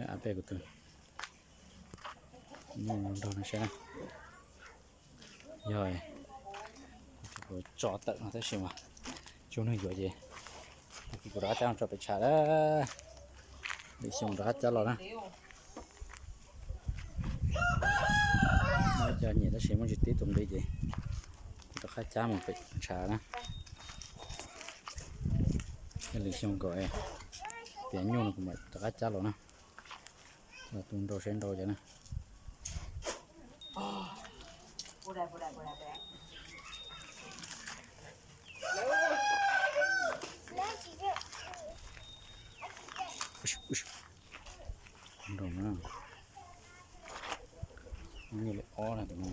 Ab peb kuv tus nyuj nrog no saib na. Yog kuv tso tawm no tab sis mas tsis muaj neeg yuav ces kuv rov qab cab tso pem tshav lawm. Lwm xyoo rov qab cab los na. Muaj cov nyiam tab sis muaj tsis tib tus nqi ces kuv rov qab cab mus pem tshav na. Lwm xyoo kom tiav nyuj no kuv mam rov qab cab los na. Los tu nrau saib nrau cov na. Nrau na. Nyuj li ob na tus no.